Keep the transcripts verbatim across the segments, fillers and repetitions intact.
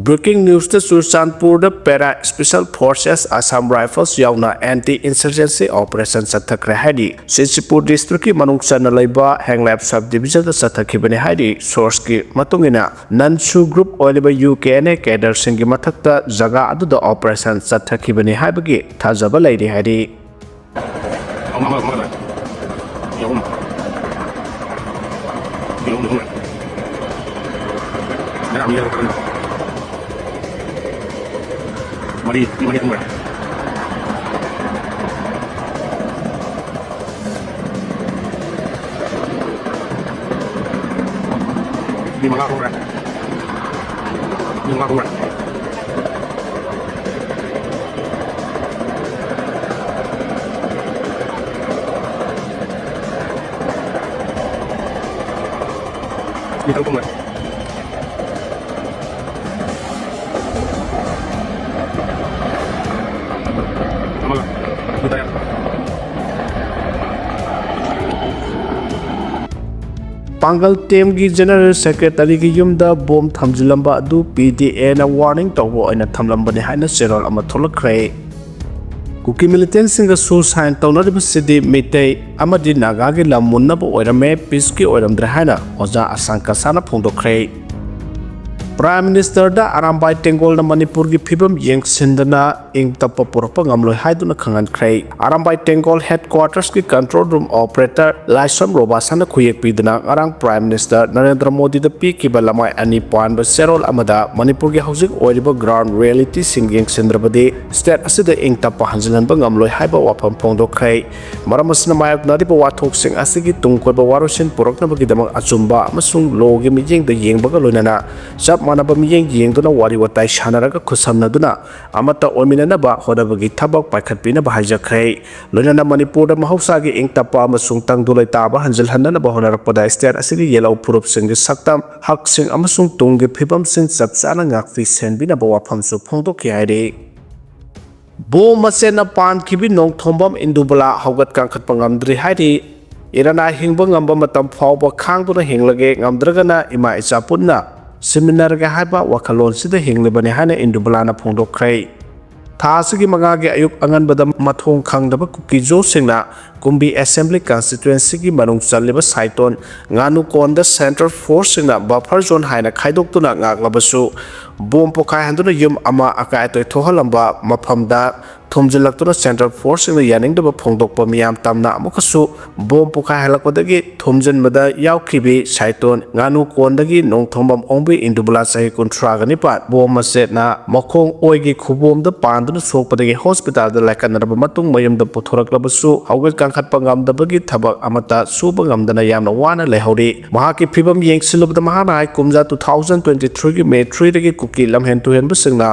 Breaking newsꯇ ꯆꯨꯔꯆꯥꯟꯄꯨꯔꯗ Para Special Forces, Assam Rifles ꯌꯥꯎꯅ anti insurgency operation ꯆꯠꯊꯈ꯭ꯔꯦ ꯍꯥꯏꯔꯤ꯫ ꯆꯨꯔꯆꯥꯟꯄꯨꯔ districtꯀꯤ ꯃꯅꯨꯡ ꯆꯟꯅ ꯂꯩꯕ ꯍꯦꯡꯂꯦꯞ sub divisionꯗ ꯆꯠꯊꯈꯤꯕꯅꯤ ꯍꯥꯏꯔꯤ꯫ Sourceꯀꯤ ꯃꯇꯨꯡ ꯏꯟꯅ, ꯅꯟꯁꯨ group ꯑꯣꯏꯔꯤꯕ ꯌꯨ ꯀꯦ ꯑꯦꯟ ꯑꯦ cadreꯁꯤꯡꯒꯤ ꯃꯊꯛꯇ ꯖꯒꯥ ꯑꯗꯨꯗ operation ꯆꯠꯊꯈꯤꯕꯅꯤ ꯍꯥꯏꯕꯒꯤ ꯊꯥꯖꯕ ꯂꯩꯔꯤ ꯍꯥꯏꯔꯤ꯫ ꯃꯔꯤ, ꯃꯤ ꯃꯔꯤ ꯊꯝꯈ꯭ꯔꯦ꯫ ꯃꯤ ꯃꯉꯥ ꯊꯝꯈ꯭ꯔꯦ꯫ ꯃꯤ ꯃꯉꯥ ꯊꯝꯈ꯭ꯔꯦ꯫ ꯃꯤ ꯇꯔꯨꯛ ꯊꯝꯈ꯭ꯔꯦ꯫ ꯑꯃꯒ꯫ ꯃꯤ ꯇꯔꯦꯠ꯫ ꯄꯥꯡꯒꯜ ꯇꯦꯝꯒꯤ General Secretaryꯒꯤ ꯌꯨꯝꯗ ꯕꯣꯝ ꯊꯝꯖꯤꯜꯂꯝꯕ ꯑꯗꯨ ꯄꯤ ꯗꯤ ꯑꯦꯅ warning ꯇꯧꯕ ꯑꯣꯏꯅ ꯊꯝꯂꯝꯕꯅꯤ ꯍꯥꯏꯅ ꯆꯦꯔꯣꯜ ꯑꯃ ꯊꯣꯛꯂꯛꯈ꯭ꯔꯦ꯫ ꯀꯨꯀꯤ militantꯁꯤꯡꯒ ꯁꯨ sign ꯇꯧꯅꯔꯤꯕꯁꯤꯗꯤ ꯃꯤꯇꯩ ꯑꯃꯗꯤ ꯅꯥꯒꯥꯒꯤ ꯂꯝ ꯃꯨꯟꯅꯕ ꯑꯣꯏꯔꯝꯃꯦ, peaceꯀꯤ ꯑꯣꯏꯔꯝꯗ꯭ꯔꯦ ꯍꯥꯏꯅ ꯑꯣꯖꯥ ꯑꯁꯥꯡ ꯀꯁꯥꯅ ꯐꯣꯡꯗꯣꯛꯈ꯭ꯔꯦ꯫ Prime Ministerꯗ ꯑꯔꯥꯝꯕꯥꯏ ꯇꯦꯡꯒꯣꯜꯅ ꯃꯅꯤꯄꯨꯔꯒꯤ ꯐꯤꯕꯝ ꯌꯦꯡꯁꯤꯟꯗꯅ ꯏꯪ ꯇꯞꯄ ꯄꯨꯔꯛꯄ ꯉꯝꯂꯣꯏ ꯍꯥꯏꯗꯨꯅ ꯈꯪꯍꯟꯈ꯭ꯔꯦ꯫ ꯑꯔꯥꯝꯕꯥꯏ ꯇꯦꯡꯒꯣꯜ headquartersꯀꯤ control room operator ꯂꯥꯏꯁ꯭ꯔꯝ ꯔꯣꯕꯥꯁꯟꯅ ꯈꯨꯌꯦꯛ ꯄꯤꯗꯨꯅ ꯉꯔꯥꯡ Prime Minister ꯅꯔꯦꯟꯗ꯭ꯔ ꯃꯣꯗꯤꯗ ꯄꯤꯈꯤꯕ ꯂꯃꯥꯏ ꯑꯅꯤ ꯄꯥꯟꯕ ꯆꯦꯔꯣꯜ ꯑꯃꯗ ꯃꯅꯤꯄꯨꯔꯒꯤ ꯍꯧꯖꯤꯛ ꯑꯣꯏꯔꯤꯕ ground realityꯁꯤꯡ ꯌꯦꯡꯁꯤꯟꯗ꯭ꯔꯕꯗꯤ state ꯑꯁꯤꯗ ꯏꯪ ꯇꯞꯄ ꯍꯟꯖꯤꯜꯍꯟꯕ ꯉꯝꯂꯣꯏ ꯍꯥꯏꯕ ꯋꯥꯐꯝ ꯐꯣꯡꯗꯣꯛꯈ꯭ꯔꯦ꯫ ꯃꯔꯝ ꯑꯁꯤꯅ ꯃꯥꯌꯣꯛꯅꯔꯤꯕ ꯋꯥꯊꯣꯛꯁꯤꯡ ꯑꯁꯤꯒꯤ ꯇꯨꯡ ꯀꯣꯏꯕ ꯋꯥꯔꯣꯏꯁꯤꯟ ꯄꯨꯔꯛꯅꯕꯒꯤꯗꯃꯛ ꯑꯆꯨꯝꯕ ꯑꯃꯁꯨꯡ lawꯒꯤ ꯃꯤꯠꯌꯦꯡꯗ ꯌꯦꯡꯕꯒ ꯂꯣꯏꯅꯅ ꯆꯞ ꯃꯥꯟꯅꯕ ꯃꯤꯠꯌꯦꯡ ꯌꯦꯡꯗꯨꯅ ꯋꯥꯔꯤ ꯋꯥꯇꯥꯏ ꯁꯥꯟꯅꯔꯒ ꯈꯨꯠꯁꯝꯅꯗꯨꯅ ꯑꯃꯠꯇ ꯑꯣꯏꯃꯤꯟꯅꯅꯕ ꯍꯣꯠꯅꯕꯒꯤ ꯊꯕꯛ ꯄꯥꯏꯈꯠꯄꯤꯅꯕ ꯍꯥꯏꯖꯈ꯭ꯔꯦ꯫ ꯂꯣꯏꯅꯅ ꯃꯅꯤꯄꯨꯔꯗ ꯃꯍꯧꯁꯥꯒꯤ ꯏꯪ ꯇꯞꯄ ꯑꯃꯁꯨꯡ ꯇꯪꯗꯨ ꯂꯩꯇꯥꯕ ꯍꯟꯖꯤꯜꯍꯟꯅꯅꯕ ꯍꯣꯠꯅꯔꯛꯄꯗ state ꯑꯁꯤꯒꯤ ꯌꯦꯜꯍꯧ ꯐꯨꯔꯨꯞꯁꯤꯡꯒꯤ ꯁꯛꯇꯝ, ꯍꯛꯁꯤꯡ ꯑꯃꯁꯨꯡ ꯇꯨꯡꯒꯤ ꯐꯤꯕꯝꯁꯤꯡ ꯆꯞ ꯆꯥꯅ ꯉꯥꯛꯄꯤ ꯁꯦꯟꯕꯤꯅꯕ ꯋꯥꯐꯝꯁꯨ ꯐꯣꯡꯗꯣꯛꯈꯤ ꯍꯥꯏꯔꯤ꯫ ꯕꯣꯝ ꯃꯆꯦꯠꯅ ꯄꯥꯟꯈꯤꯕꯤ ꯅꯣꯡꯊꯣꯝꯕꯝ ꯏꯟꯗꯨꯕꯂꯥ ꯍꯧꯒꯠ ꯀꯥꯡꯈꯠꯄ ꯉꯝꯗ꯭ꯔꯤ ꯍꯥꯏꯔꯤ꯫ ꯏꯔꯥꯅꯥ ꯍꯤꯡꯕ ꯉꯝꯕ ꯃꯇꯝ ꯐꯥꯎꯕ ꯈꯥꯡꯗꯨꯅ ꯍꯤꯡꯂꯒꯦ, ꯉꯝꯗ꯭ꯔꯒꯅ ꯏꯃꯥ ꯏꯆꯥ ꯄꯨꯟꯅ ꯁꯤꯟꯃꯤꯟꯅꯔꯒꯦ ꯍꯥꯏꯕ ꯋꯥꯈꯜꯂꯣꯟꯁꯤꯗ ꯍꯤꯡꯂꯤꯕꯅꯤ ꯍꯥꯏꯅ ꯏꯟꯗꯨꯕꯂꯥꯅ ꯐꯣꯡꯗꯣꯛꯈ꯭ꯔꯦ꯫ ꯊꯥ ꯑꯁꯤꯒꯤ ꯃꯉꯥꯒꯤ ꯑꯌꯨꯛ ꯑꯉꯟꯕꯗ ꯃꯊꯣꯡ ꯈꯪꯗꯕ ꯀꯨꯀꯤꯖꯣꯁꯤꯡꯅ ꯀꯨꯝꯕꯤ ꯑꯦꯁꯦꯝꯕ꯭ꯂꯤ ꯀꯟꯁꯇꯤꯇ꯭ꯋꯦꯟꯁꯤꯒꯤ ꯃꯅꯨꯡ ꯆꯜꯂꯤꯕ ꯁꯥꯏꯇꯣꯟ ꯉꯥꯅꯨꯀꯣꯟꯗ ꯁꯦꯟꯇ꯭ꯔꯦꯜ ꯐꯣꯔꯁꯁꯤꯡꯅ ꯕꯐꯔ ꯖꯣꯟ ꯍꯥꯏꯅ ꯈꯥꯏꯗꯣꯛꯇꯨꯅ ꯉꯥꯛꯂꯕꯁꯨ, ꯕꯣꯝ ꯄꯣꯈꯥꯏꯍꯟꯗꯨꯅ ꯌꯨꯝ ꯑꯃ ꯑꯀꯥꯏ ꯑꯇꯣꯏ ꯊꯣꯛꯍꯜꯂꯝꯕ ꯃꯐꯝꯗ ꯊꯣꯝꯖꯤꯜꯂꯛꯇꯨꯅ ꯁꯦꯟꯇ꯭ꯔꯦꯜ ꯐꯣꯔꯁꯁꯤꯡꯅ ꯌꯥꯅꯤꯡꯗꯕ ꯐꯣꯡꯗꯣꯛꯄ ꯃꯤꯌꯥꯝ ꯇꯝꯅ ꯑꯃꯨꯛꯀꯁꯨ ꯕꯣꯝ ꯄꯣꯈꯥꯏꯍꯜꯂꯛꯄꯗꯒꯤ ꯊꯣꯝꯖꯤꯟꯕꯗ ꯌꯥꯎꯈꯤꯕꯤ ꯁꯥꯏꯇꯣꯟ ꯉꯥꯅꯨꯀꯣꯟꯗꯒꯤ ꯅꯣꯡꯊꯣꯝꯕꯝ ꯑꯣꯡꯕꯤ ꯏꯟꯗꯨꯕꯂꯥ ꯆꯍꯤ ꯀꯨꯟꯊ꯭ꯔꯥꯒ ꯅꯤꯄꯥꯟ ꯕꯣꯝ ꯃꯆꯦꯠꯅ ꯃꯈꯣꯡ ꯑꯣꯏꯒꯤ ꯈꯨꯕꯣꯝꯗ ꯄꯥꯟꯗꯨꯅ ꯁꯣꯛꯄꯗꯒꯤ ꯍꯣꯁꯄꯤꯇꯥꯜꯗ ꯂꯥꯏꯀꯠꯅꯔꯕ ꯃꯇꯨꯡ ꯃꯌꯨꯝꯗ ꯄꯨꯊꯣꯔꯛꯂꯕꯁꯨ ꯍꯧꯒꯠ ꯀꯥꯡꯈꯠꯄ ꯉꯝꯗꯕꯒꯤ ꯊꯕꯛ ꯑꯃꯠꯇ ꯁꯨꯕ ꯉꯝꯗꯅ ꯌꯥꯝꯅ ꯋꯥꯅ ꯂꯩꯍꯧꯔꯤ꯫ ꯃꯍꯥꯛꯀꯤ ꯐꯤꯕꯝ ꯌꯦꯡꯁꯤꯜꯂꯨꯕꯗ ꯃꯍꯥꯛꯅ ꯍꯥꯏ, ꯀꯨꯝꯖꯥ two thousand twenty three ꯒꯤ May three ꯗꯒꯤ ꯀꯨꯀꯤ ꯂꯝꯍꯦꯟ ꯇꯨꯍꯦꯟꯕꯁꯤꯡꯅ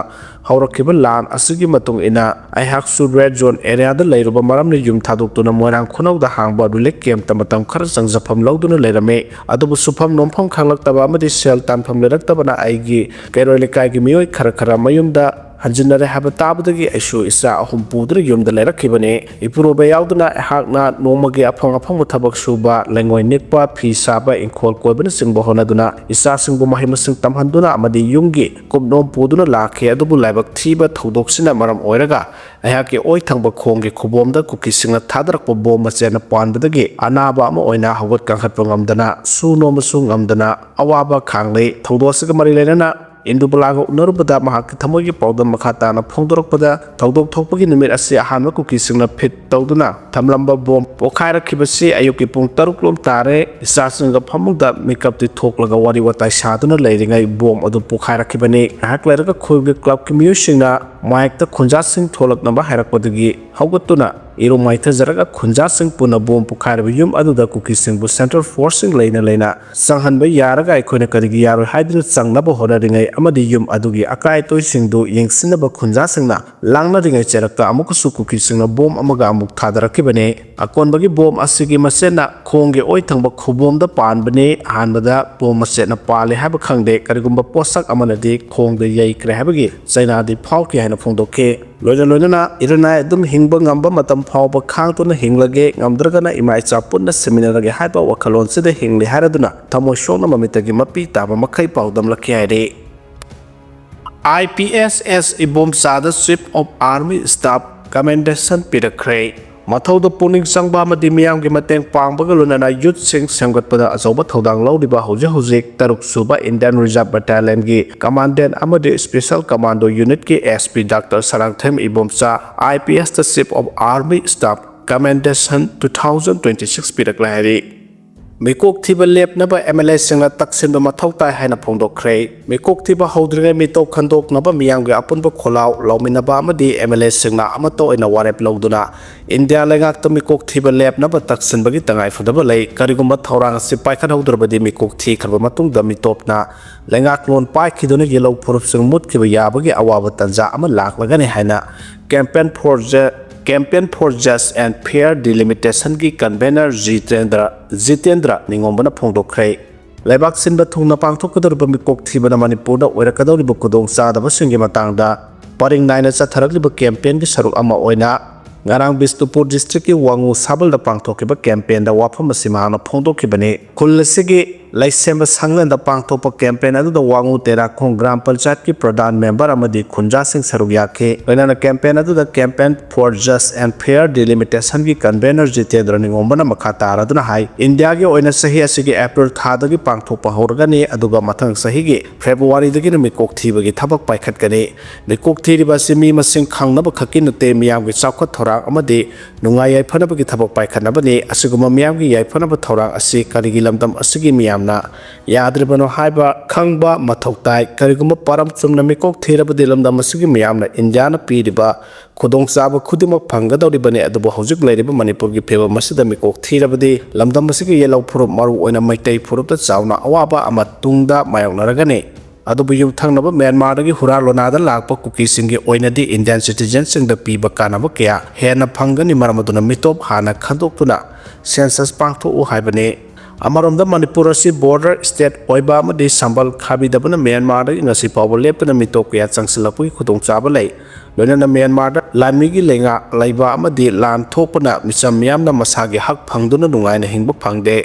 ꯍꯧꯔꯛꯈꯤꯕ ꯂꯥꯟ ꯑꯁꯤꯒꯤ ꯃꯇꯨꯡ ꯏꯟꯅ ꯑꯩꯍꯥꯛꯁꯨ ꯔꯦꯗ ꯖꯣꯟ ꯑꯦꯔꯤꯌꯥꯗ ꯂꯩꯔꯨꯕ ꯃꯔꯝꯅ ꯌꯨꯝ ꯊꯥꯗꯣꯛꯇꯨꯅ ꯃꯣꯏꯔꯥꯡ ꯈꯨꯅꯧꯗ ꯍꯥꯡꯕ ꯔꯤꯂꯤꯐ ꯀꯦꯝꯞꯇ ꯃꯇꯝ ꯈꯔ ꯆꯪꯖꯐꯝ ꯂꯧꯗꯨꯅ ꯂꯩꯔꯝꯃꯤ꯫ ꯑꯗꯨꯕꯨ ꯁꯨꯐꯝ ꯅꯣꯝꯐꯝ ꯈꯪꯂꯛꯇꯕ ꯑꯃꯗꯤ ꯁꯦꯜ ꯇꯥꯟꯐꯝ ꯂꯩꯔꯛꯇꯕꯅ ꯑꯩꯒꯤ ꯀꯩꯔꯣꯏ ꯂꯩꯀꯥꯏꯒꯤ ꯃꯤꯑꯣꯏ ꯈꯔ ꯈꯔ ꯃꯌꯨꯝꯗ ꯍꯟꯖꯤꯟꯅꯔꯦ ꯍꯥꯏꯕ ꯇꯥꯕꯗꯒꯤ ꯑꯩꯁꯨ ꯏꯆꯥ ꯑꯍꯨꯝ ꯄꯨꯗꯨꯅ ꯌꯨꯝꯗ ꯂꯩꯔꯛꯈꯤꯕꯅꯤ꯫ ꯏꯄꯨꯔꯣꯏꯕ ꯌꯥꯎꯗꯅ ꯑꯩꯍꯥꯛꯅ ꯅꯣꯡꯃꯒꯤ ꯑꯐꯪ ꯑꯐꯪꯕ ꯊꯕꯛ ꯁꯨꯕ, ꯂꯩꯉꯣꯏ ꯅꯤꯛꯄ, ꯐꯤ ꯁꯥꯕ, ꯏꯪꯈꯣꯜ ꯀꯣꯏꯕꯅꯆꯤꯡꯕ ꯍꯣꯠꯅꯗꯨꯅ ꯏꯆꯥꯁꯤꯡꯕꯨ ꯃꯍꯩ ꯃꯁꯤꯡ ꯇꯝꯍꯟꯗꯨꯅ ꯑꯃꯗꯤ ꯌꯨꯝꯒꯤ ꯀꯨꯞꯅꯣꯝ ꯄꯨꯗꯨꯅ ꯂꯥꯛꯈꯤ꯫ ꯑꯗꯨꯕꯨ ꯂꯥꯏꯕꯛ ꯊꯤꯕ ꯊꯧꯗꯣꯛꯁꯤꯅ ꯃꯔꯝ ꯑꯣꯏꯔꯒ ꯑꯩꯍꯥꯛꯀꯤ ꯑꯣꯏ ꯊꯪꯕ ꯈꯣꯡꯒꯤ ꯈꯨꯕꯣꯝꯗ ꯀꯨꯀꯤꯁꯤꯡꯅ ꯊꯥꯗꯔꯛꯄ ꯕꯣꯝ ꯃꯆꯦꯠꯅ ꯄꯥꯟꯕꯗꯒꯤ ꯑꯅꯥꯕ ꯑꯃ ꯑꯣꯏꯅ ꯍꯧꯒꯠ ꯀꯥꯡꯈꯠꯄ ꯉꯝꯗꯅ, ꯁꯨ ꯅꯣꯝꯕꯁꯨ ꯉꯝꯗꯅ ꯑꯋꯥꯕ ꯈꯥꯡꯂꯤ꯫ ꯊꯧꯗꯣꯛ ꯑꯁꯤꯒ ꯃꯔꯤ ꯂꯩꯅꯅ ꯏꯟꯗꯨꯕꯂꯥꯒ ꯎꯅꯔꯨꯕꯗ ꯃꯍꯥꯛꯀꯤ ꯊꯃꯣꯏꯒꯤ ꯄꯥꯎꯗꯝ ꯃꯈꯥ ꯇꯥꯅ ꯐꯣꯡꯗꯣꯔꯛꯄꯗ, ꯊꯧꯗꯣꯛ ꯊꯣꯛꯄꯒꯤ ꯅꯨꯃꯤꯠ ꯑꯁꯤ ꯑꯍꯥꯟꯕ ꯀꯨꯀꯤꯁꯤꯡꯅ ꯐꯤꯠ ꯇꯧꯗꯨꯅ ꯊꯝꯂꯝꯕ ꯕꯣꯝ ꯄꯣꯈꯥꯏꯔꯛꯈꯤꯕꯁꯤ ꯑꯌꯨꯛꯀꯤ ꯄꯨꯡ ꯇꯔꯨꯛ ꯂꯣꯝ ꯇꯥꯔꯦ꯫ ꯏꯆꯥꯁꯤꯡꯒ ꯐꯃꯨꯡꯗ ꯃꯤꯀꯞꯇꯤ ꯊꯣꯛꯂꯒ ꯋꯥꯔꯤ ꯋꯥꯇꯥꯏ ꯁꯥꯗꯨꯅ ꯂꯩꯔꯤꯉꯩ ꯕꯣꯝ ꯑꯗꯨ ꯄꯣꯈꯥꯏꯔꯛꯈꯤꯕꯅꯤ꯫ ꯉꯥꯏꯍꯥꯛ ꯂꯩꯔꯒ ꯈꯨꯜꯒꯤ ꯀ꯭ꯂꯕꯀꯤ ꯃꯤꯑꯣꯏꯁꯤꯡꯅ ꯃꯥꯏꯛꯇ ꯈꯨꯟꯖꯥꯁꯤꯡ ꯊꯣꯛꯂꯛꯅꯕ ꯍꯥꯏꯔꯛꯄꯗꯒꯤ ꯍꯧꯒꯠꯇꯨꯅ ꯏꯔꯨ ꯃꯥꯏꯊꯖꯔꯒ ꯈꯨꯟꯖꯥꯁꯤꯡ ꯄꯨꯟꯅ ꯕꯣꯝ ꯄꯣꯈꯥꯏꯔꯕ ꯌꯨꯝ ꯑꯗꯨꯗ ꯀꯨꯀꯤꯁꯤꯡꯕꯨ ꯁꯦꯟꯇ꯭ꯔꯦꯜ ꯐꯣꯔꯁꯁꯤꯡ ꯂꯩꯅ ꯂꯩꯅ ꯆꯪꯍꯟꯕ ꯌꯥꯔꯒ ꯑꯩꯈꯣꯏꯅ ꯀꯔꯤꯒꯤ ꯌꯥꯔꯣꯏ ꯍꯥꯏꯗꯨꯅ ꯆꯪꯅꯕ ꯍꯣꯠꯅꯔꯤꯉꯩ ꯑꯃꯗꯤ ꯌꯨꯝ ꯑꯗꯨꯒꯤ ꯑꯀꯥꯏ ꯑꯇꯣꯏꯁꯤꯡꯗꯨ ꯌꯦꯡꯁꯤꯟꯅꯕ ꯈꯨꯟꯖꯥꯁꯤꯡꯅ ꯂꯥꯡꯅꯔꯤꯉꯩ ꯆꯩꯔꯛꯇ ꯑꯃꯨꯛꯀꯁꯨ ꯀꯨꯀꯤꯁꯤꯡꯅ ꯕꯣꯝ ꯑꯃꯒ ꯑꯃꯨꯛ ꯊꯥꯗꯔꯛꯈꯤꯕꯅꯤ꯫ ꯑꯀꯣꯟꯕꯒꯤ ꯕꯣꯝ ꯑꯁꯤꯒꯤ ꯃꯆꯦꯠꯅ ꯈꯣꯡꯒꯤ ꯑꯣꯏ ꯊꯪꯕ ꯈꯨꯕꯣꯝꯗ ꯄꯥꯟꯕꯅꯤ꯫ ꯑꯍꯥꯟꯕꯗ ꯕꯣꯝ ꯃꯆꯦꯠꯅ ꯄꯥꯜꯂꯤ ꯍꯥꯏꯕ ꯈꯪꯗꯦ, ꯀꯔꯤꯒꯨꯝꯕ ꯄꯣꯠꯁꯛ ꯑꯃꯅꯗꯤ ꯈꯣꯡꯗ ꯌꯩꯈ꯭ꯔꯦ ꯍꯥꯏꯕꯒꯤ ꯆꯩꯅꯥꯗꯤ ꯐꯥꯎꯈꯤ ꯍꯥꯏꯅ ꯐꯣꯡꯗꯣꯛꯈꯤ꯫ ꯂꯣꯏꯅ ꯂꯣꯏꯅꯅ ꯏꯔꯅꯥꯏ ꯑꯗꯨꯝ ꯍꯤꯡꯕ ꯉꯝꯕ ꯃꯇꯝ ꯐꯥꯎꯕ ꯈꯥꯡꯗꯨꯅ ꯍꯤꯡꯂꯒꯦ, ꯉꯝꯗ꯭ꯔꯒꯅ ꯏꯃꯥ ꯏꯆꯥ ꯄꯨꯟꯅ ꯁꯤꯃꯤꯟꯅꯔꯒꯦ ꯍꯥꯏꯕ ꯋꯥꯈꯜꯂꯣꯟꯁꯤꯗ ꯍꯤꯡꯂꯤ ꯍꯥꯏꯔꯗꯨꯅ ꯊꯃꯣꯏ ꯁꯣꯛꯅ ꯃꯃꯤꯠꯇꯒꯤ ꯃꯄꯤ ꯇꯥꯕ ꯃꯈꯩ ꯄꯥꯎꯗꯝꯂꯛꯈꯤ ꯍꯥꯏꯔꯤ꯫ I P S S ꯏꯕꯣꯝꯆꯥꯗ Chief of Army Staff Commendation ꯄꯤꯔꯛꯈ꯭ꯔꯦ꯫ ꯃꯊꯧꯗ ꯄꯨꯛꯅꯤꯡ ꯆꯪꯕ ꯑꯃꯗꯤ ꯃꯤꯌꯥꯝꯒꯤ ꯃꯇꯦꯡ ꯄꯥꯡꯕꯒ ꯂꯣꯏꯅꯅ ꯌꯨꯠꯁꯤꯡ ꯁꯦꯝꯒꯠꯄꯗ ꯑꯆꯧꯕ ꯊꯧꯗꯥꯡ ꯂꯧꯔꯤꯕ ꯍꯧꯖꯤꯛ ꯍꯧꯖꯤꯛ ꯇꯔꯨꯛ ꯁꯨꯕ Indian Reserve Battalion ꯒꯤ Commandant ꯑꯃꯗꯤ Special Commando Unit ꯀꯤ S P Doctor Sarangthem Ibomcha, I P S ꯇ Chief of Army Staff Commendation two thousand twenty six ꯄꯤꯔꯛꯂꯦ ꯍꯥꯏꯔꯤ꯫ ꯃꯤꯀꯣꯛ ꯊꯤꯕ ꯂꯦꯞꯅꯕ M L A ꯁꯤꯡꯅ ꯇꯛꯁꯤꯟꯕ ꯃꯊꯧ ꯇꯥꯏ ꯍꯥꯏꯅ ꯐꯣꯡꯗꯣꯛꯈ꯭ꯔꯦ꯫ ꯃꯤꯀꯣꯛ ꯊꯤꯕ ꯍꯧꯗ꯭ꯔꯤꯉꯩ ꯃꯤꯇꯣꯞ ꯈꯟꯗꯣꯛꯅꯕ ꯃꯤꯌꯥꯝꯒꯤ ꯑꯄꯨꯟꯕ ꯈꯣꯜꯂꯥꯎ ꯂꯧꯃꯤꯟꯅꯕ ꯑꯃꯗꯤ M L A ꯁꯤꯡꯅ ꯑꯃꯠꯇ ꯑꯣꯏꯅ ꯋꯥꯔꯦꯞ ꯂꯧꯗꯨꯅ ꯏꯟꯗꯤꯌꯥ ꯂꯩꯉꯥꯛꯇ ꯃꯤꯀꯣꯛ ꯊꯤꯕ ꯂꯦꯞꯅꯕ ꯇꯛꯁꯤꯟꯕꯒꯤ ꯇꯉꯥꯏꯐꯗꯕ ꯂꯩ꯫ ꯀꯔꯤꯒꯨꯝꯕ ꯊꯧꯔꯥꯡ ꯑꯁꯤ ꯄꯥꯏꯈꯠꯍꯧꯗ꯭ꯔꯕꯗꯤ ꯃꯤꯀꯣꯛ ꯊꯤꯈ꯭ꯔꯕ ꯃꯇꯨꯡꯗ ꯃꯤꯇꯣꯞꯅ ꯂꯩꯉꯥꯛꯂꯣꯟ ꯄꯥꯏꯈꯤꯗꯨꯅ ꯌꯦꯜꯍꯧ ꯐꯨꯔꯨꯞꯁꯤꯡ ꯃꯨꯠꯈꯤꯕ ꯌꯥꯕꯒꯤ ꯑꯋꯥꯕ ꯇꯥꯟꯖꯥ ꯑꯃ ꯂꯥꯛꯂꯒꯅꯤ ꯍꯥꯏꯅ Campaign for Ju-, Campaign for Just and Fair Delimitation ꯒꯤ convener ꯖꯤꯇꯦꯟꯗ꯭ꯔ, ꯖꯤꯇꯦꯟꯗ꯭ꯔ ꯅꯤꯉꯣꯝꯕꯅ ꯐꯣꯡꯗꯣꯛꯈ꯭ꯔꯦ꯫ ꯂꯩꯕꯥꯛ ꯁꯤꯟꯕ ꯊꯨꯡꯅ ꯄꯥꯡꯊꯣꯛꯀꯗꯧꯔꯤꯕ ꯃꯤꯀꯣꯛ ꯊꯤꯕꯅ ꯃꯅꯤꯄꯨꯔꯗ ꯑꯣꯏꯔꯛꯀꯗꯧꯔꯤꯕ ꯈꯨꯗꯣꯡꯆꯥꯗꯕꯁꯤꯡꯒꯤ ꯃꯇꯥꯡꯗ ꯄꯔꯤꯡ ꯅꯥꯏꯅ ꯆꯠꯊꯔꯛꯂꯤꯕ campaign ꯒꯤ ꯁꯔꯨꯛ ꯑꯃ ꯑꯣꯏꯅ ꯉꯔꯥꯡ ꯕꯤꯁꯅꯨꯄꯨꯔ district ꯀꯤ ꯋꯥꯉꯨ ꯁꯥꯕꯜꯗ ꯄꯥꯡꯊꯣꯛꯈꯤꯕ campaign ꯗ ꯋꯥꯐꯝ ꯑꯁꯤ ꯃꯍꯥꯛꯅ ꯐꯣꯡꯗꯣꯛꯈꯤꯕꯅꯤ꯫ ꯈꯨꯜ ꯑꯁꯤꯒꯤ ꯂꯩꯁꯦꯝꯕ ꯁꯪꯂꯦꯟꯗ ꯄꯥꯡꯊꯣꯛꯄ campaign ꯑꯗꯨꯗ ꯋꯥꯉꯨ ꯇꯦꯔꯥꯈꯣꯡ ꯒ꯭ꯔꯥꯝ ꯄꯟꯆꯥꯌꯠꯀꯤ ꯄ꯭ꯔꯙꯥꯟ member ꯑꯃꯗꯤ ꯈꯨꯟꯖꯥꯁꯤꯡ ꯁꯔꯨꯛ ꯌꯥꯈꯤ꯫ ꯂꯣꯏꯅꯅ campaign ꯑꯗꯨꯗ Campaign for Just and Fair Delimitation ꯒꯤ convener ꯖꯤꯇꯦꯟꯗ꯭ꯔ ꯅꯤꯉꯣꯝꯕꯅ ꯃꯈꯥ ꯇꯥꯔꯗꯨꯅ ꯍꯥꯏ, ꯏꯟꯗꯤꯌꯥꯒꯤ ꯑꯣꯏꯅ ꯆꯍꯤ ꯑꯁꯤꯒꯤ April ꯊꯥꯗꯒꯤ ꯄꯥꯡꯊꯣꯛꯄ ꯍꯧꯔꯒꯅꯤ, ꯑꯗꯨꯒ ꯃꯊꯪ ꯆꯍꯤꯒꯤ February ꯗꯒꯤꯅ ꯃꯤꯀꯣꯛ ꯊꯤꯕꯒꯤ ꯊꯕꯛ ꯄꯥꯏꯈꯠꯀꯅꯤ꯫ ꯃꯤꯀꯣꯛ ꯊꯤꯔꯤꯕ ꯑꯁꯤ ꯃꯤ ꯃꯁꯤꯡ ꯈꯪꯅꯕ ꯈꯛꯀꯤ ꯅꯠꯇꯦ, ꯃꯤꯌꯥꯝꯒꯤ ꯆꯥꯎꯈꯠ ꯊꯧꯔꯥꯡ ꯑꯃꯗꯤ ꯅꯨꯡꯉꯥꯏ ꯌꯥꯏꯐꯅꯕꯒꯤ ꯊꯕꯛ ꯄꯥꯏꯈꯠꯅꯕꯅꯤ꯫ ꯑꯁꯤꯒꯨꯝꯕ ꯃꯤꯌꯥꯝꯒꯤ ꯌꯥꯏꯐꯅꯕ ꯊꯧꯔꯥꯡ ꯑꯁꯤ ꯀꯔꯤꯒꯤ ꯂꯝꯗꯝ ꯑꯁꯤꯒꯤ ꯃꯤꯌꯥꯝꯅ ꯌꯥꯗ꯭ꯔꯤꯕꯅꯣ ꯍꯥꯏꯕ ꯈꯪꯕ ꯃꯊꯧ ꯇꯥꯏ꯫ ꯀꯔꯤꯒꯨꯝꯕ ꯄꯔꯝ ꯆꯨꯝꯅ ꯃꯤꯀꯣꯛ ꯊꯤꯔꯕꯗꯤ ꯂꯝꯗꯝ ꯑꯁꯤꯒꯤ ꯃꯤꯌꯥꯝꯅ ꯏꯟꯗꯤꯌꯥꯅ ꯄꯤꯔꯤꯕ ꯈꯨꯗꯣꯡꯆꯥꯕ ꯈꯨꯗꯤꯡꯃꯛ ꯐꯪꯒꯗꯧꯔꯤꯕꯅꯤ꯫ ꯑꯗꯨꯕꯨ ꯍꯧꯖꯤꯛ ꯂꯩꯔꯤꯕ ꯃꯅꯤꯄꯨꯔꯒꯤ ꯐꯤꯕꯝ ꯑꯁꯤꯗ ꯃꯤꯀꯣꯛ ꯊꯤꯔꯕꯗꯤ ꯂꯝꯗꯝ ꯑꯁꯤꯒꯤ ꯌꯦꯜꯍꯧ ꯐꯨꯔꯨꯞ, ꯃꯔꯨ ꯑꯣꯏꯅ ꯃꯩꯇꯩ ꯐꯨꯔꯨꯞꯇ ꯆꯥꯎꯅ ꯑꯋꯥꯕ ꯑꯃ ꯇꯨꯡꯗ ꯃꯥꯌꯣꯛꯅꯔꯒꯅꯤ꯫ ꯑꯗꯨꯕꯨ ꯌꯨꯝꯊꯪꯅꯕ ꯃ꯭ꯌꯥꯟꯃꯥꯔꯗꯒꯤ ꯍꯨꯔꯥꯟ ꯂꯣꯅꯥꯗ ꯂꯥꯛꯄ ꯀꯨꯀꯤꯁꯤꯡꯒꯤ ꯑꯣꯏꯅꯗꯤ Indian citizen ꯁꯤꯡꯗ ꯄꯤꯕ ꯀꯥꯟꯅꯕ ꯀꯌꯥ ꯍꯦꯟꯅ ꯐꯪꯒꯅꯤ꯫ ꯃꯔꯝ ꯑꯗꯨꯅ ꯃꯤꯇꯣꯞ ꯍꯥꯟꯅ ꯈꯟꯗꯣꯛꯇꯨꯅ census ꯄꯥꯡꯊꯣꯛꯎ ꯍꯥꯏꯕꯅꯤ꯫ ꯑꯃꯔꯣꯝꯗ ꯃꯅꯤꯄꯨꯔ ꯑꯁꯤ border state ꯑꯣꯏꯕ ꯑꯃꯗꯤ ꯁꯝꯕꯜ ꯈꯥꯕꯤꯗꯕꯅ ꯃ꯭ꯌꯥꯟꯃꯥꯔꯗꯒꯤ ꯉꯁꯤ ꯐꯥꯎꯕ ꯂꯦꯞꯇꯅ ꯃꯤꯇꯣꯞ ꯀꯌꯥ ꯆꯪꯁꯤꯜꯂꯛꯄꯒꯤ ꯈꯨꯗꯣꯡꯆꯥꯕ ꯂꯩ꯫ ꯂꯣꯏꯅꯅ ꯃ꯭ꯌꯥꯟꯃꯥꯔꯗ ꯂꯥꯟꯃꯤꯒꯤ ꯂꯩꯉꯥꯛ ꯂꯩꯕ ꯑꯃꯗꯤ ꯂꯥꯟ ꯊꯣꯛꯄꯅ ꯃꯤꯆꯝ ꯃꯤꯌꯥꯝꯅ ꯃꯁꯥꯒꯤ ꯍꯛ ꯐꯪꯗꯨꯅ ꯅꯨꯡꯉꯥꯏꯅ ꯍꯤꯡꯕ ꯐꯪꯗꯦ꯫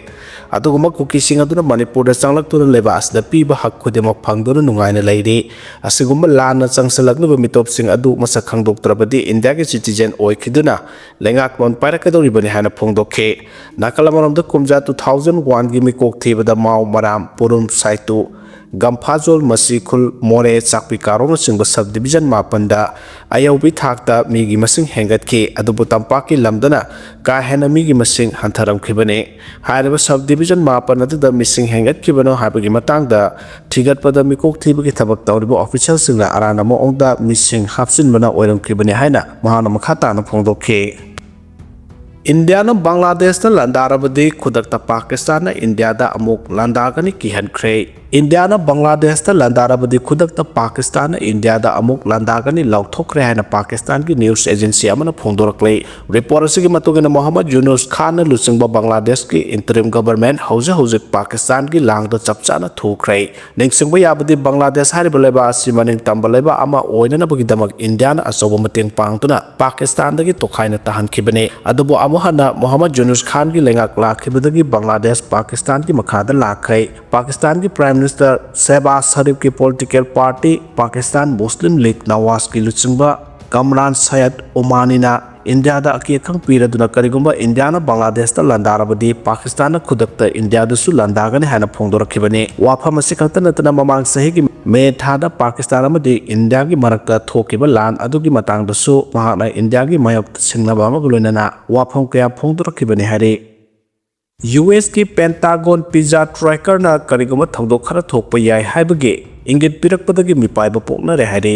ꯑꯗꯨꯒꯨꯝꯕ ꯀꯨꯀꯤꯁꯤꯡ ꯑꯗꯨꯅ ꯃꯅꯤꯄꯨꯔꯗ ꯆꯪꯂꯛꯇꯨꯅ ꯂꯩꯕꯥꯛ ꯑꯁꯤꯗ ꯄꯤꯕ ꯍꯛ ꯈꯨꯗꯤꯡꯃꯛ ꯐꯪꯗꯨꯅ ꯅꯨꯡꯉꯥꯏꯅ ꯂꯩꯔꯤ꯫ ꯑꯁꯤꯒꯨꯝꯕ ꯂꯥꯟꯅ ꯆꯪꯁꯤꯜꯂꯛꯂꯤꯕ ꯃꯤꯇꯣꯞꯁꯤꯡ ꯑꯗꯨ ꯃꯁꯛ ꯈꯪꯗꯣꯛꯇ꯭ꯔꯕꯗꯤ ꯏꯟꯗꯤꯌꯥꯒꯤ ꯁꯤꯇꯤꯖꯦꯟ ꯑꯣꯏꯈꯤꯗꯨꯅ ꯂꯩꯉꯥꯛꯂꯣꯟ ꯄꯥꯏꯔꯛꯀꯗꯧꯔꯤꯕꯅꯤ ꯍꯥꯏꯅ ꯐꯣꯡꯗꯣꯛꯈꯤ꯫ ꯅꯥꯀꯜ ꯑꯃꯔꯣꯝꯗ ꯀꯨꯝꯖꯥ two thousand one ꯒꯤ ꯃꯤꯀꯣꯛ ꯊꯤꯕꯗ ꯃꯥꯎ, ꯃꯔꯥꯝ, ꯄꯨꯔꯨꯝ, ꯁꯥꯏꯇꯨ, ꯒꯝꯐꯥꯖꯣꯜ, ꯃꯁꯤꯈꯨꯜ, ꯃꯣꯔꯦ, ꯆꯥꯛꯄꯤ ꯀꯥꯔꯣꯡꯅꯆꯤꯡꯕ sub division ꯃꯥꯄꯟꯗ ꯑꯌꯧꯕꯤ ꯊꯥꯛꯇ ꯃꯤꯒꯤ ꯃꯁꯤꯡ ꯍꯦꯟꯒꯠꯈꯤ꯫ ꯑꯗꯨꯕꯨ ꯇꯝꯄꯥꯛꯀꯤ ꯂꯝꯗꯅ ꯀꯥ ꯍꯦꯟꯅ ꯃꯤꯒꯤ ꯃꯁꯤꯡ ꯍꯟꯊꯔꯝꯈꯤꯕꯅꯤ꯫ ꯍꯥꯏꯔꯤꯕ sub division ꯃꯥꯄꯟ ꯑꯗꯨꯗ ꯃꯤꯁꯤꯡ ꯍꯦꯟꯒꯠꯈꯤꯕꯅꯣ ꯍꯥꯏꯕꯒꯤ ꯃꯇꯥꯡꯗ ꯊꯤꯒꯠꯄꯗ ꯃꯤꯀꯣꯛ ꯊꯤꯕꯒꯤ ꯊꯕꯛ ꯇꯧꯔꯤꯕ officialꯁꯤꯡꯅ ꯑꯔꯥꯟꯕ ꯃꯑꯣꯡꯗ ꯃꯤꯁꯤꯡ ꯍꯥꯞꯆꯤꯟꯕꯅ ꯑꯣꯏꯔꯝꯈꯤꯕꯅꯤ ꯍꯥꯏꯅ ꯃꯍꯥꯛꯅ ꯃꯈꯥ ꯇꯥꯅ ꯐꯣꯡꯗꯣꯛꯈꯤ꯫ ꯏꯟꯗꯤꯌꯥꯅ ꯕꯪꯒ꯭ꯂꯥꯗꯦꯁꯇ ꯂꯥꯟꯗꯥꯔꯕꯗꯤ ꯈꯨꯗꯛꯇ ꯄꯥꯀꯤꯁꯇꯥꯟꯅ ꯏꯟꯗꯤꯌꯥꯗ ꯑꯃꯨꯛ ꯂꯥꯟꯗꯥꯒꯅꯤ ꯀꯤꯍꯟꯈ꯭ꯔꯦ꯫ ꯏꯟꯗꯤꯌꯥꯅ ꯕꯪꯒ꯭ꯂꯥꯗꯦꯁꯇ ꯂꯥꯟꯗꯥꯔꯕꯗꯤ ꯈꯨꯗꯛꯇ ꯄꯥꯀꯤꯁꯇꯥꯟꯅ ꯏꯟꯗꯤꯌꯥꯗ ꯑꯃꯨꯛ ꯂꯥꯟꯗꯥꯒꯅꯤ ꯂꯥꯎꯊꯣꯛꯈ꯭ꯔꯦ ꯍꯥꯏꯅ ꯄꯥꯀꯤꯁꯇꯥꯟꯒꯤ news agency ꯑꯃꯅ ꯐꯣꯡꯗꯣꯔꯛꯂꯤ꯫ Report ꯑꯁꯤꯒꯤ ꯃꯇꯨꯡ ꯏꯟꯅ ꯃꯣꯍꯝꯃꯗ ꯌꯨꯅꯨꯁ ꯈꯥꯟꯅ ꯂꯨꯆꯤꯡꯕ ꯕꯪꯒ꯭ꯂꯥꯗꯦꯁꯀꯤ interim government ꯍꯧꯖꯤꯛ ꯍꯧꯖꯤꯛ ꯄꯥꯀꯤꯁꯇꯥꯟꯒꯤ ꯂꯥꯡꯗ ꯆꯞ ꯆꯥꯅ ꯊꯨꯈ꯭ꯔꯦ꯫ ꯅꯤꯡꯁꯤꯡꯕ ꯌꯥꯕꯗꯤ ꯕꯪꯒ꯭ꯂꯥꯗꯦꯁ ꯍꯥꯏꯔꯤꯕ ꯂꯩꯕꯥꯛ ꯑꯁꯤ ꯃꯅꯤꯡ ꯇꯝꯕ ꯂꯩꯕꯥꯛ ꯑꯃ ꯑꯣꯏꯅꯅꯕꯒꯤꯗꯃꯛ ꯏꯟꯗꯤꯌꯥꯅ ꯑꯆꯧꯕ ꯃꯇꯦꯡ ꯄꯥꯡꯗꯨꯅ ꯄꯥꯀꯤꯁꯇꯥꯟꯗꯒꯤ ꯇꯣꯈꯥꯏꯅ ꯇꯥꯍꯟꯈꯤꯕꯅꯤ꯫ ꯑꯗꯨꯕꯨ ꯑꯃꯨꯛ ꯍꯟꯅ ꯃꯣꯍꯝꯃꯗ ꯌꯨꯅꯨꯁ ꯈꯥꯟꯒꯤ ꯂꯩꯉꯥꯛ ꯂꯥꯛꯈꯤꯕꯗꯒꯤ ꯕꯪꯒ꯭ꯂꯥꯗꯦꯁ ꯄꯥꯀꯤꯁꯇꯥꯟꯒꯤ ꯃꯈꯥꯗ ꯂꯥꯛꯈ꯭ꯔꯦ꯫ ꯄꯥꯀꯤꯁꯇꯥꯟꯒꯤ Prime Minister ꯁꯦꯍꯕꯥꯖ ꯁꯔꯤꯐꯀꯤ political party ꯄꯥꯀꯤꯁꯇꯥꯟ ꯃꯨꯁꯂꯤꯝ ꯂꯤꯒ ꯅꯋꯥꯖꯀꯤ ꯂꯨꯆꯤꯡꯕ ꯀꯝꯔꯥꯟ ꯁꯌꯗ ꯑꯣꯃꯥꯅꯤꯅ ꯏꯟꯗꯤꯌꯥꯗ ꯑꯀꯤ ꯑꯈꯪ ꯄꯤꯔꯗꯨꯅ ꯀꯔꯤꯒꯨꯝꯕ ꯏꯟꯗꯤꯌꯥꯅ ꯕꯪꯒ꯭ꯂꯥꯗꯦꯁꯇ ꯂꯥꯟꯗꯥꯔꯕꯗꯤ ꯄꯥꯀꯤꯁꯇꯥꯟꯅ ꯈꯨꯗꯛꯇ ꯏꯟꯗꯤꯌꯥꯗꯁꯨ ꯂꯥꯟꯗꯥꯒꯅꯤ ꯍꯥꯏꯅ ꯐꯣꯡꯗꯣꯔꯛꯈꯤꯕꯅꯤ꯫ ꯋꯥꯐꯝ ꯑꯁꯤ ꯈꯛꯇ ꯅꯠꯇꯅ ꯃꯃꯥꯡ ꯆꯍꯤꯒꯤ ꯃꯦ ꯊꯥꯗ ꯄꯥꯀꯤꯁꯇꯥꯟ ꯑꯃꯗꯤ ꯏꯟꯗꯤꯌꯥꯒꯤ ꯃꯔꯛꯇ ꯊꯣꯛꯈꯤꯕ ꯂꯥꯟ ꯑꯗꯨꯒꯤ ꯃꯇꯥꯡꯗꯁꯨ ꯃꯍꯥꯛꯅ ꯏꯟꯗꯤꯌꯥꯒꯤ ꯃꯥꯌꯣꯛꯇ ꯁꯤꯡꯅꯕ ꯑꯃꯒ ꯂꯣꯏꯅꯅ ꯋꯥꯐꯝ ꯀꯌꯥ ꯐꯣꯡꯗꯣꯔꯛꯈꯤꯕꯅꯤ ꯍꯥꯏꯔꯤ꯫ USꯀꯤ Pentagon pizza trackerꯅ ꯀꯔꯤꯒꯨꯝꯕ ꯊꯧꯗꯣꯛ ꯈꯔ ꯊꯣꯛꯄ ꯌꯥꯏ ꯍꯥꯏꯕꯒꯤ ꯏꯪꯒꯤꯠ ꯄꯤꯔꯛꯄꯗꯒꯤ ꯃꯤꯄꯥꯏꯕ ꯄꯣꯛꯅꯔꯦ ꯍꯥꯏꯔꯤ꯫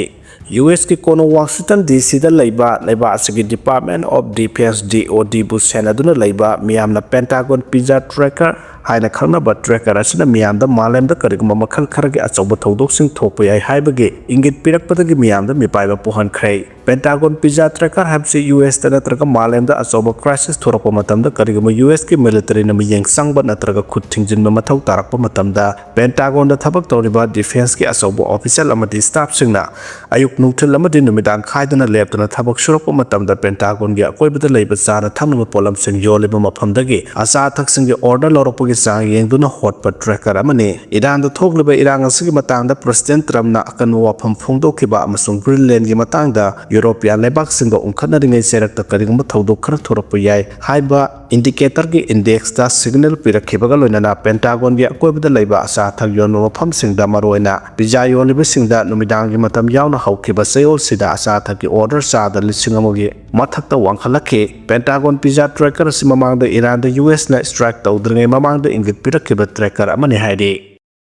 USꯀꯤ ꯀꯣꯅꯨꯡ Washington DCꯗ ꯂꯩꯕ ꯂꯩꯕꯥꯛ ꯑꯁꯤꯒꯤ Department of Defense, DODꯕꯨ ꯁꯦꯟꯅꯗꯨꯅ ꯂꯩꯕ ꯃꯤꯌꯥꯝꯅ Pentagon pizza tracker ꯍꯥꯏꯅ ꯈꯪꯅꯕ tracker ꯑꯁꯤꯅ ꯃꯤꯌꯥꯝꯗ ꯃꯥꯂꯦꯝꯗ ꯀꯔꯤꯒꯨꯝꯕ ꯃꯈꯜ ꯈꯔꯒꯤ ꯑꯆꯧꯕ ꯊꯧꯗꯣꯛꯁꯤꯡ ꯊꯣꯛꯄ ꯌꯥꯏ ꯍꯥꯏꯕꯒꯤ ꯏꯪꯒꯤꯠ ꯄꯤꯔꯛꯄꯗꯒꯤ ꯃꯤꯌꯥꯝꯗ ꯃꯤꯄꯥꯏꯕ ꯄꯣꯛꯍꯟꯈ꯭ꯔꯦ꯫ Pentagon Pizza Tracker ꯍꯥꯏꯕꯁꯤ ꯌꯨ ꯑꯦꯁꯇ ꯅꯠꯇ꯭ꯔꯒ ꯃꯥꯂꯦꯝꯗ ꯑꯆꯧꯕ crisis ꯊꯣꯔꯛꯄ ꯃꯇꯝꯗ, ꯀꯔꯤꯒꯨꯝꯕ ꯌꯨ ꯑꯦꯁꯀꯤ militaryꯅ ꯃꯤꯠꯌꯦꯡ ꯆꯪꯕ ꯅꯠꯇ꯭ꯔꯒ ꯈꯨꯠ ꯊꯤꯡꯖꯤꯟꯕ ꯃꯊꯧ ꯇꯥꯔꯛꯄ ꯃꯇꯝꯗ, Pentagonꯗ ꯊꯕꯛ ꯇꯧꯔꯤꯕ defenceꯀꯤ ꯑꯆꯧꯕ official ꯑꯃꯗꯤ staffꯁꯤꯡꯅ ꯑꯌꯨꯛ, ꯅꯨꯡꯊꯤꯜ ꯑꯃꯗꯤ ꯅꯨꯃꯤꯗꯥꯡ ꯈꯥꯏꯗꯅ ꯂꯦꯞꯇꯅ ꯊꯕꯛ ꯁꯨꯔꯛꯄ ꯃꯇꯝꯗ, Pentagonꯒꯤ ꯑꯀꯣꯏꯕꯗ ꯂꯩꯕ ꯆꯥꯅ ꯊꯛꯅꯕ ꯄꯣꯠꯂꯝꯁꯤꯡ ꯌꯣꯜꯂꯤꯕ ꯃꯐꯝꯗꯒꯤ ꯑꯆꯥ ꯑꯊꯛꯁꯤꯡꯒꯤ order ꯂꯧꯔꯛꯄꯒꯤ ꯆꯥꯡ ꯌꯦꯡꯗꯨꯅ ꯍꯣꯠꯄ tracker ꯑꯃꯅꯤ꯫ ꯏꯔꯥꯟꯗ ꯊꯣꯛꯂꯤꯕ ꯏꯔꯥꯡ ꯑꯁꯤꯒꯤ ꯃꯇꯥꯡꯗ President Trumpꯅ ꯑꯀꯟꯕ ꯋꯥꯐꯝ ꯐꯣꯡꯗꯣꯛꯈꯤꯕ ꯑꯃꯁꯨꯡ Greenlandꯒꯤ ꯃꯇꯥꯡꯗ ꯌꯨꯔꯣꯄꯤꯌꯥꯟ ꯂꯩꯕꯥꯛꯁꯤꯡꯒ ꯎꯪꯈꯠꯅꯔꯤꯉꯩ ꯆꯩꯔꯛꯇ ꯀꯔꯤꯒꯨꯝꯕ ꯊꯧꯗꯣꯛ ꯈꯔ ꯊꯣꯔꯛꯄ ꯌꯥꯏ ꯍꯥꯏꯕ indicatorꯒꯤ indexꯇ signal ꯄꯤꯔꯛꯈꯤꯕꯒ ꯂꯣꯏꯅꯅ, Pentagonꯒꯤ ꯑꯀꯣꯏꯕꯗ ꯂꯩꯕ ꯑꯆꯥ ꯑꯊꯛ ꯌꯣꯟꯕ ꯃꯐꯝꯁꯤꯡꯗ, ꯃꯔꯨꯑꯣꯏꯅ pizza ꯌꯣꯜꯂꯤꯕꯁꯤꯡꯗ, ꯅꯨꯃꯤꯗꯥꯡꯒꯤ ꯃꯇꯝ ꯌꯥꯎꯅ ꯍꯧꯈꯤꯕ ꯆꯌꯣꯜꯁꯤꯗ ꯑꯆꯥ ꯑꯊꯛꯀꯤ order ꯆꯥꯗ ꯂꯤꯁꯤꯡ ꯑꯃꯒꯤ ꯃꯊꯛꯇ ꯋꯥꯡꯈꯠꯂꯛꯈꯤ꯫ Pentagon Pizza Tracker ꯑꯁꯤ ꯃꯃꯥꯡꯗ ꯏꯔꯥꯟꯗ ꯌꯨ ꯑꯦꯁꯅ strike ꯇꯧꯗ꯭ꯔꯤꯉꯩ ꯃꯃꯥꯡꯗ ꯏꯪꯒꯤꯠ ꯄꯤꯔꯛꯈꯤꯕ tracker ꯑꯃꯅꯤ ꯍꯥꯏꯔꯤ꯫